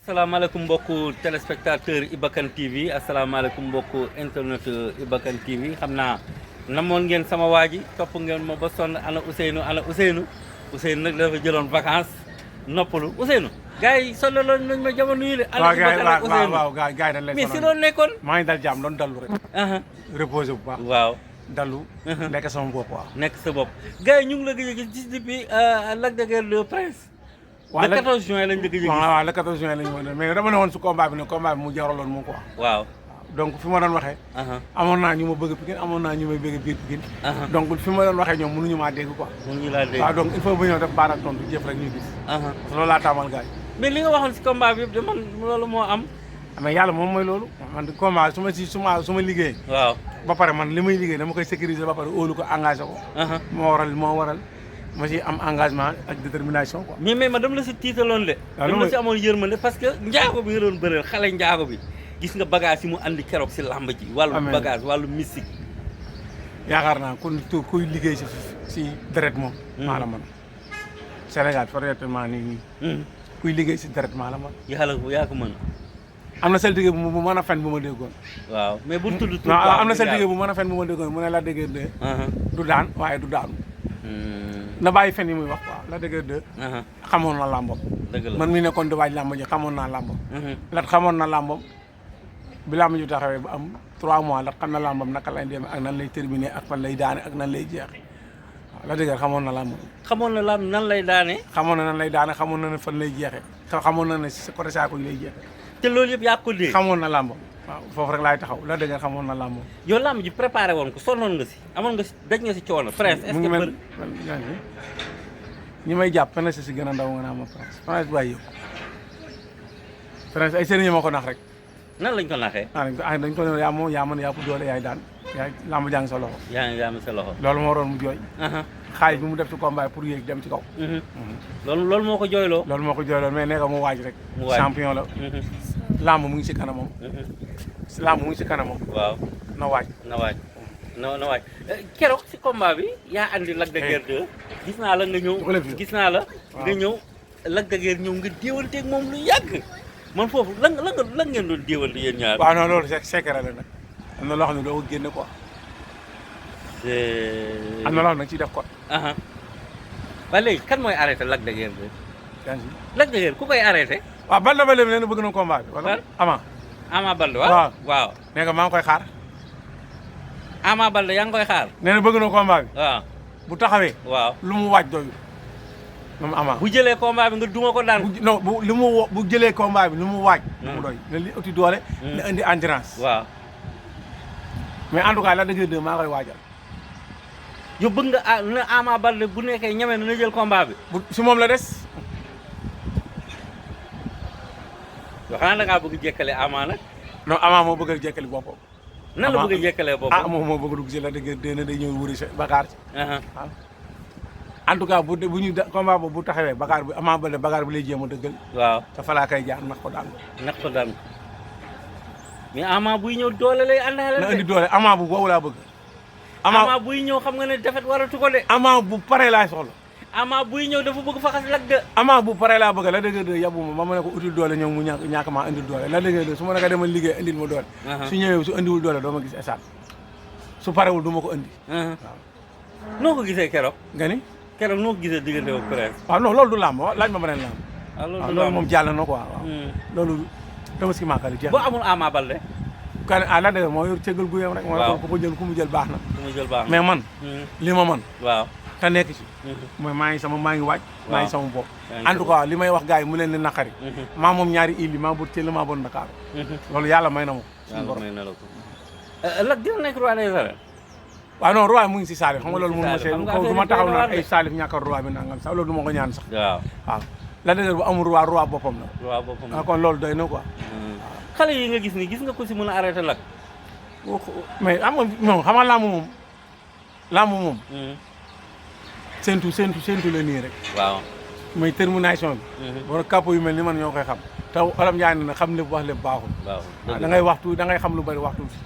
asalaamaaleykum mbokku téléspectateur Iba Kane TV asalaamaaleykum mbokku internet Iba Kane TV xam naa namoon ngeen sama waa ji topp ngeen ma ba sonn ana Ousseynou nag dafa jëloon vacances noppalu Ousseynou gars yi sonaloon nañ ma jamono yi de. ana Iba Kane ak Ousseynou waaw gars yi dañ lay mais si doon nekkoon. maa ngi dal jàmm doon dallu rek. reposé bu baax. waaw dallu. nekk sama bopp waaw. nekk sa bopp gars yi ñu ngi la gëj a gis depuis Lac de Guiers 2 Prince. waaw le 14 juin lañ njëkk a gis. waaw le 14 juin lañ ma mais dama ne woon su combat bi ne combat bi mu jaraloon moom quoi. waaw. donc fi ma doon waxee. amoon naa ñu ma bëgg Pikine amoon naa ñu may bëgg biir Pikine. donc fi ma doon waxee ñoom mënuñu maa dégg quoi. mënuñu laa dégg waaw donc il faut ba ñëw def baar ak tontu jëf rek ñu gis. loolu laa taamal gars yi. mais li nga waxoon si combat bi yëpp de man loolu moo am. mais yàlla moom mooy loolu. man combat su ma liggéey. waaw ba pare man li may liggéey dama koy sécuriser ba pare óolu ko engagé ko. moo waral ma ci am engagement ak détermination quoi. mais ma dama la si tiitaloon de. waaw dama la si amoon yërmande parce que njaago bi nga doon bëreel xale njaago bi gis nga bagage yi mu andi keroog si làmb ji. wàllu bagage wàllu mystique. yaakaar naa kuy liggéey si deret moom. maa la mën Sénégal fortement nii. kuy liggéey si deret maa la mën. yaa ko mën. am na saltige bu mën a fen bu ma déggoon. waaw mais bu tudd. am na saltige bu mën a fen bu ma déggoon mu ne la déggee de. du daan waaye du daanu. na bàyyi fen yi muy wax quoi la dëgg de. xamoon na làmbam. dëgg la man mi nekkoon di waaj làmb ji xamoon naa làmbam. lat xamoon na làmbam bi làmb ji taxawee ba am 3 mois lat xam na làmbam naka lay demee ak nan lay terminer ak fan lay daane ak nan lay jeexee waaw la dëgg xamoon na làmbam. xamoon na làmb nan lay daane. xamoon na nan lay daane xamoon na ne fan lay jeexee xamoon na ne si côté saako yi lay jeexee. te loolu yëpp yaa ko dégg. xamoon na làmbam waaw foofu rek laay taxaw la dëgg xamoon na làmbam. yow làmb ji préparé woon ko sonnoon nga si amoon nga si daj nga si coono. Prince est-ce que ñi may jàpp Prince si gën a ndaw nga naa ma Prince bàyyi yow Prince ay sëriñ ma ko nax rek. nan lañ ko naxee. dañ ko ne yaa mën yaa ko doole yaay daan yaay làmb jàng sa loxo. yaa ngi sa loxo. loolu moo waroon mu jooy. xaalis bi mu def ci combat pour yéeg dem ci kaw. loolu moo ko jooyloo. loolu moo ko jooyloo mais nee ko mu waaj rek. champion la. làmb mu ngi si kanamam. làmb mu ngi si kanamam. waaw na waaj. na waaj keroog si combat bi yaa andi Lac de Guiers 2 gis naa la nga ñëw nga ñëw Lac de Guiers ñëw nga déewanteeg moom lu yàgg man foofu lan ngeen doon déewante yéen ñaar. waaw non loolu secret la nag am na loo xam ne doo ko génne quoi. am na loo xam ne ciy def code. ba léegi kan mooy arrêté Lac de Guiers 2. Lac de Guiers ku koy arrêté. waaw Baldé ba léegi nee na bëgg na combat bi. wala Ama Baldé waaw. nee nga maa ngi koy xaar. Ama Baldé yaa ngi koy xaar. nee na bëgg na combat bi. waaw bu taxawee. waaw lu mu waaj doyul. moom Ama bu jëlee combat bi nga duma ko daan. non bu jëlee combat bi lu mu waaj. lu mu doy na li ëtti doole. na indi endurance. waaw. mais en tout cas Lac de Guiers 2 maa koy waajal. yow bëgg nga na Ama Baldé bu nekkee ñeme na jël combat bi. si moom la des. yoo xanaa da ngaa bëgg jekkale Ama nag. non Ama moo bëgg a jekkali boppam. nan la bëgg a jekkalee boppam. moom moo bëgg dugg si Lac de Guiers 2 day ñëw wuri Bakar. waaw en tout cas bu ñu combat boobu bu taxawee Bakar bi Ama Baldé Bakar bi lay jéem a dëggal. waaw te fa laa koy jaar nax ko daan. mais Ama buy ñëw doole lay àndaale. na indi doole Ama bu boobu laa bëgg. Ama buy ñëw xam nga ne defet waratu ko de. Ama bu paree laay soxla. Ama buy ñëw dafa bëgg faxas Lac de. Ama bu paree laa bëgg Lac de Guiers 2 yabbu ma ma ne ko util doole ñëw mu ñàkk maa indil doole Lac de Guiers 2 su ma ne ko demal liggéey indil ma doole. su ñëwee su indiwul doole doo ma gis esaat su parewul du ma ko indi. waaw noo ko gisee keroog. nga ni. keroog noo ko gisee diggante ak Prince. waaw non loolu du làmb laaj ma beneen làmb. waaw loolu moom jàll na quoi waaw. loolu dama si màkkali jeex boo amul Ama Baldé. kan Lac de Guiers moo yor cëggal guyam rek. waaw ku ko jël ku mu jël baax na. mais man. li ma man waaw te nekk ci. mooy maa ngi waaj. maa ngi sama bopp. en tout cas li may wax gars yi mu leen di naqari. maa moom ñaari îles yi maa bot Thiel maa bon Dakar. loolu yàlla may na ma. yàlla may na la ko. Lac dina nekk roi des arènes. waaw non roi mu ngi si Salif xam nga loolu mënu ma see du ma taxaw naan ay Salif ñàkkal roi bi nangam sax loolu du ma ko ñaan sax. waaw Lac de Guiers bu amul roi boppam la. roi boppam la kon loolu doy na quoi. xale yi nga gis ni gis nga ko si mën a arrêté Lac. mais xam nga làmb moom. séntu la nii rek. waaw mooy termination bi. war a kàpp yu mel ni man ñoo koy xam. te Wolof Njaay na xam lépp wax lépp baaxul. waaw da ngay waxtu da ngay xam lu bari waxtu si.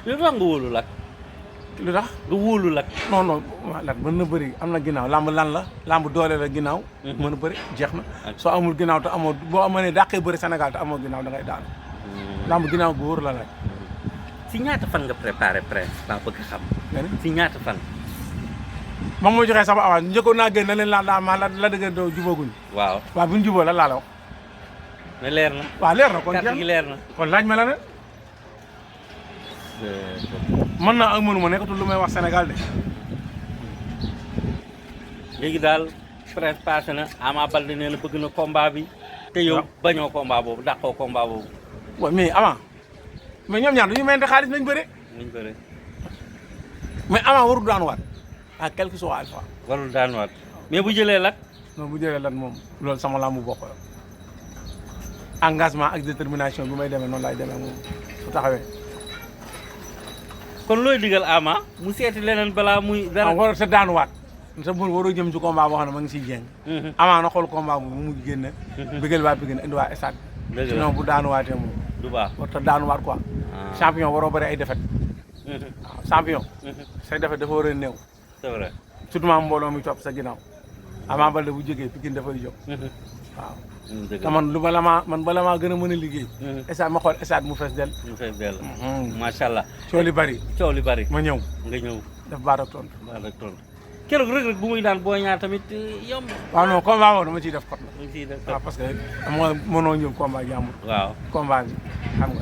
lu tax nga wóolu Lac. lu tax nga wóolu Lac. non non Lac mën na bëri am na ginnaaw lamb lan la lamb doole la ginnaaw. mën na bëri jeex na. soo amul ginnaaw te amoo boo mënee dàqee bëri Sénégal te amoo ginnaaw da ngay daanu. lamb ginnaaw gu wóor la laaj. si ñaata fan nga préparé presse laa bëgg xam. si ñaata fan. moom moo joxee sama avance njëkkoon naa génn na leen la dëgg doo jubóoguñ. waaw waaw bu ñu jubóo lan laa la wax. mais leer na. waaw leer na kon kàddu gi leer na. kon laaj ma la ne. mën naa ak mënuma nekkatul lu may wax Sénégal de. léegi daal presse passé na Ama Baldé nee na bëgg na combat bi. te yow bañoo combat boobu dàqoo combat boobu. waaw mais Ama mais ñoom ñaar dañuy mayante xaalis nañ bëre. nañ bëre. mais Ama warul daan waat à quelque soit alpha. warul daan waat mais bu jëlee Lac. non bu jëlee Lac moom loolu sama làmb bokk la. engagement ak détermination bi may demee noonu laay demee moom su taxawee. kon looy digal Ama mu seeti leneen balaa muy. dara war sa daan waat. sa mbër waroo jëm ci combat boo xam ne ma ngi siy jéng. Ama na xool combat bu mu génne. bëggal waa bëgg na indi waa stade. dëgg la sinon bu daanuwaatee moom. du baax war ta daanuwaat quoi. champion waroo bëri ay défaite. waaw champion. say défaite dafa war a néew. c'est vrai. surtout maa mbooloo mi topp sa ginnaaw. Ama Baldé bu jógee Pikine dafay jóg. waaw. te man lu bala maa gën a mën a liggéey. stade ma xool stade mu fees del. mu fees del. macha allah. coow li bari. coow li bari. ma ñëw. nga ñëw. def baat ak tontu. baat ak tontu. keroog Reug Reug bu muy daan Boy Niang tamit yomb. waaw non combat boobu dama ciy def kot la. dama ciy def waaw parce que am nga mënoo ñëw combat jàmbur. waaw combat bi xam nga.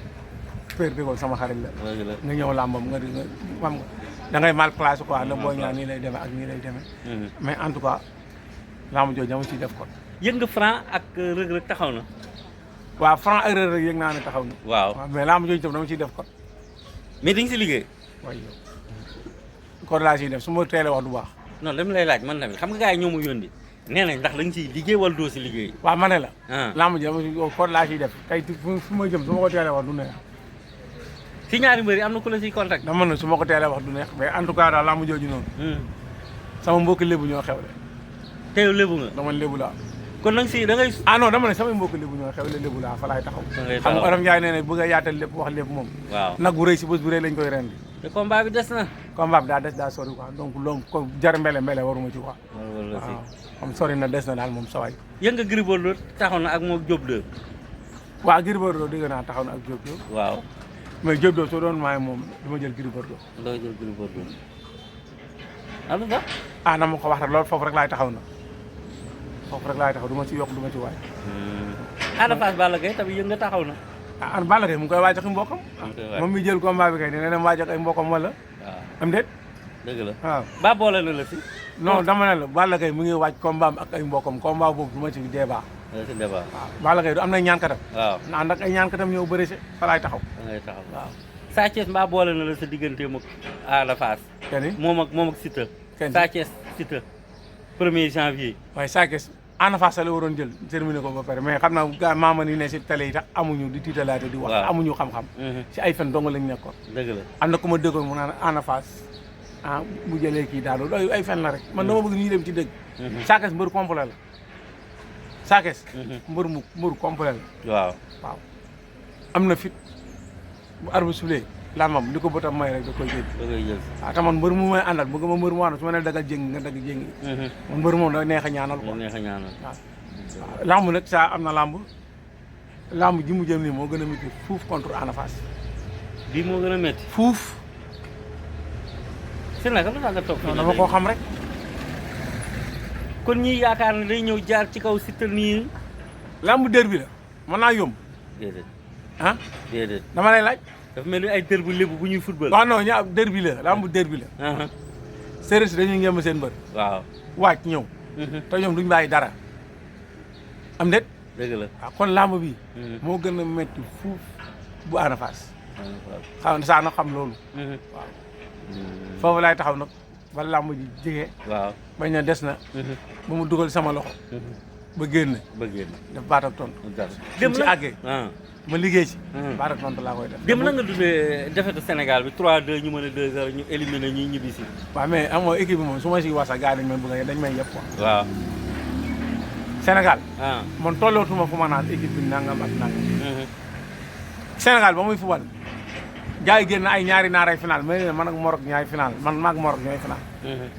père Dégol sama xarit la. dëgg la nga ñëw làmbam nga xam nga da ngay mal place quoi la Boy Niang nii lay demee ak nii lay demee. mais en tout cas làmb jooju dama ciy def kot. yëg nga Franc ak Reug Reug taxaw na. waaw Franc ak Reug Reug yëg naa ne taxaw na. waaw mais làmb jooju tam dama ciy def kot. mais dañ si liggéey. waaye yow kon laa ciy def su ma teelee wax du baax. non dama lay laaj man tamit xam nga gars yi ñoo ma yónni nee nañ ndax da nga ciy liggéey wala doo si liggéey. waaw ma ne la. làmb ji dama ci kon laa ciy def tey fu ma jëm su ma ko teelee wax du neex. si ñaari mbër yi am na ku la siy contact. dama ne su ma ko teelee wax du neex mais en tout cas daal làmb jooju noonu. sama mbokki lébu ñoo xewle. te yow lébu nga. dama lébu laa. kon nag si da ngay. ah non dama ne samay mbokki lébu ñoo xewle lébu laa fa laay taxaw. xam nga Olof Njaay nee na bëgg a yaatal lépp wax lépp moom. waaw nag bu rëy si bés bu rëy lañ koy rendi. te combat bi des na. combat bi daa des daa sori quoi donc loolu ko jar mbele waruma ci quoi. wala si waaw comme sori na des na daal moom sawaay. yëg nga Gris Bordeaux taxaw na ak moom Diop 2. waaw Gris Bordeaux dégg naa taxaw na ak Diop 2. waaw. mais Diop 2 soo doon maay moom du ma jël Gris Bordeaux. doo jël Gris Bordeaux. ah lu tax. ah na ma ko wax rek loolu foofu rek laay taxaw na foofu rek laay taxaw du ma ci yokk du ma ci waay. Ada Fass Balla Gaye tamit yëg nga taxaw na. ah Balla Gaye mu ngi koy waaj ak mbokkam. moom mi jël combat bi kay dina dem waaj ak ay mbokkam wala. waaw am déet. dëgg la waaw. ba boole na la si. non dama ne la Balla Gaye mu ngi waaj combat am ak ay mbokkam combat boobu du ma ci débat. si débat. waaw Balla Gaye du am na ay ñaankatam. waaw na ànd ak ay ñaankatam ñëw bëri si fa laay taxaw. da ngay taxaw waaw. Sa Thiès mbaa boole na la sa digganteem ak Ada Fass. kenn moom ak Siteu. kenn Sa Thiès Siteu 1er janvier. waaye Sa Thiès Ada Fass la waroon jël terminé ko ba pare mais xam naa gaa maama ni ne si télé yi tax amuñu di tiitalaate di wax. waaw amuñu xam-xam. si ay fen dong lañ nekkoon. dëgg la am na ku ma déggoon mu naan Ada Fass bu jëlee kii daal loolu ay fen la rek man dama bëgg ñu dem ci dëgg. Sa Thiès mbër complet la. Sa Thiès. mbër complet la. waaw waaw am na fit bu arbitre soufflé lamam li ko bëtam may rek da koy jël. da koy jël. waaw te man mbër mu may àndal bëgg ma mbër mu àndal su ma nee dagal jéng nga dagg jéng. man mbër moom da neex a ñaanal quoi. neex a ñaanal. waaw lamb nag saa am na lamb ji mu jëm nii moo gën a métti fuuf contre Ada Fass. bii moo gën a métti. fuuf. si naka lu tax nga toog fii dama koo xam rek. kon ñii yaakaar ne day ñëw jaar ci kaw Siteu nii. lamb dër bi la mën naa yomb. déedéet. ah déedéet. dama lay laaj. dafa mel ni ay dër bu lébu bu ñuy football. waaw non ñaa dër bi la lamb dër bi la. séeréer si dañuy ngem seen mbër. waaw waaj ñëw. te ñoom duñ bàyyi dara. am déet. dëgg la waaw kon lamb bi. moo gën a métti fuuf bu Ada Fass. xam saa na xam loolu. waaw foofu laay taxaw nag ba lamb ji jege. waaw bañ na des na. ba mu dugal sama loxo. ba génn. ba génn def baat ak tontu. dem ci la àggee. ma liggéey ci. baat ak tontu laa koy def. dem na nga dundee defetu Sénégal bi 3-2 ñu mën a 2-0 ñu éliminé ñuy ñibbi si. waaw mais am nga équipe bi moom su ma si wax sax gars yi dañ may bëgg dañ may yëpp quoi. waaw. Sénégal. ah man tollootuma fu ma naan équipe bi nangam ak nangam. Sénégal ba muy fubal gars yi génn ay ñaari naaray final mais man ak Morok ñaari final man maag Morok ñooy final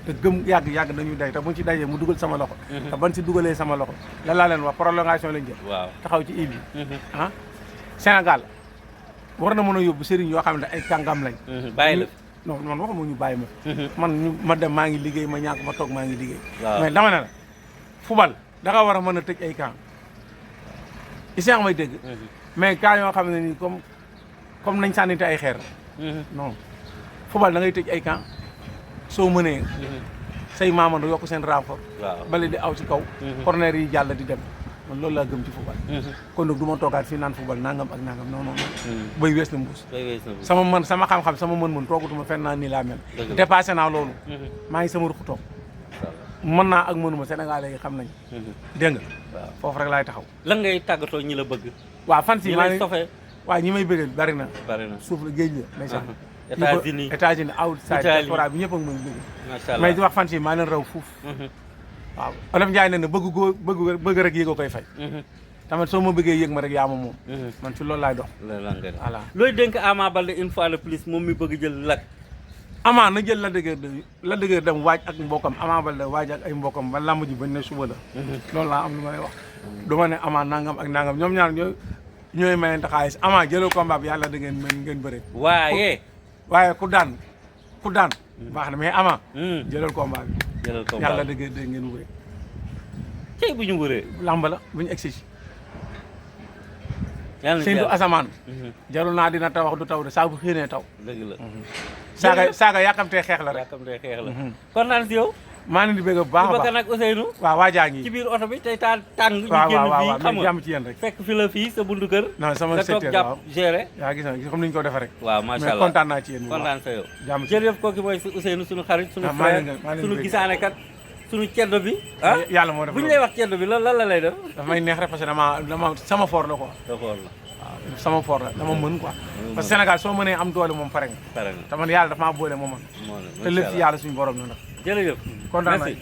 te gëm yàgg dañuy day te buñ ci dajee mu dugal sama loxo te ban si dugalee sama loxo la laa leen wax prolongation lañ jël waaw taxaw ci île yi ah Sénégal war na mën a yóbbu sëriñ yoo xam ne ay kàngam lañ bàyyi la non man waxuma ñu bàyyi ma man ma dem maa ngi liggéey ma ñàkk ma toog maa ngi liggéey waaw mais dama ne la football da nga war a mën a tëj ay camp is yaa ngi may dégg mais camp yoo xam ne nii comme nañ sànnite ay xeer non football da ngay tëj ay camp soo mënee say maamando yokk seen renfort waaw bale di aw ci kaw corner yi jàll di dem man loolu laa gëm ci football kon nag du ma toogaat fii naan football nangam ak nangam non non bay wees na mbuus sama xam-xam sama mën-mën toogutuma fenn naa nii laa mel dépassé naa loolu maa ngi sama ruq toog mën naa ak mënuma Sénégalais yi xam nañ dégg nga foofu rek laay taxaw lan ngay tàggatoo ñi la bëgg waaw fan si maa ngi sofee waaw ñi may bëggal bari na suuf la géej la ndeysaan États-Unis outside diaspora bi ñëpp a ngi may bëgg macha allah mais di wax fan si maa leen raw fuuf waaw Olof Njaay ne na bëgg rek yéegoo koy fay tamit soo ma bëggee yëg ma rek yaa ma moom man ci loolu laay dox voilà looy dénk Ama Baldé une fois de plus moom mi bëgg jël Lac Ama na jël la dëgër dem waaj ak mbokkam Ama Baldé waaj ak ay mbokkam ba làmb ji bañ ne suba la loolu laa am lu may wax du ma ne Ama nangam ak nangam ñoom ñaar ñooy mayante xaalis Ama jëloo combat bi yàlla da ngeen bëre waaye ku daan baax na mais Ama jëlal combat bi yàlla dëgg ngeen wëree tey bu ñu wëree làmb la bu ñu egsi si yàlla seen du asamaan jarul naa dina taw wax du taw de saa bu xiinee taw dëgg la saaga yàkkamtee xeex la rek kontaan si yow maa ngi leen di bëgg bu baax a baax Ibakan ak Ousseynou waaw waajaa ngi ci biir oto bi tey tàng ñu waaw génn waaw fii xam nga jàmm ci yéen rek fekk fi la fii sa bundu kër non sama nga toog secteur jàpp waaw géré yaa gis na comme ni ñu ko defee rek waaw macha mais allah kontaan naa ci yéen kontaan sa yow jàmm ci jërëjëf kooku mooy si Ousseynou suñu xarit suñu maa frère leen maa leen suñu bëgg. gisaane kat suñu ceddo bi ah yàlla moo def bu ñu lay wax ceddo bi lan la lay def dafa may neex rek parce que dama sama fort la quoi d'accord la waaw sama fort la dama mën quoi parce que Sénégal soo mënee am doole moom pare nga pare na te man yàlla dafa maa boole moo man moo ne te lépp ci yàlla suñu borom na ndax jërëjëf kontaan naa merci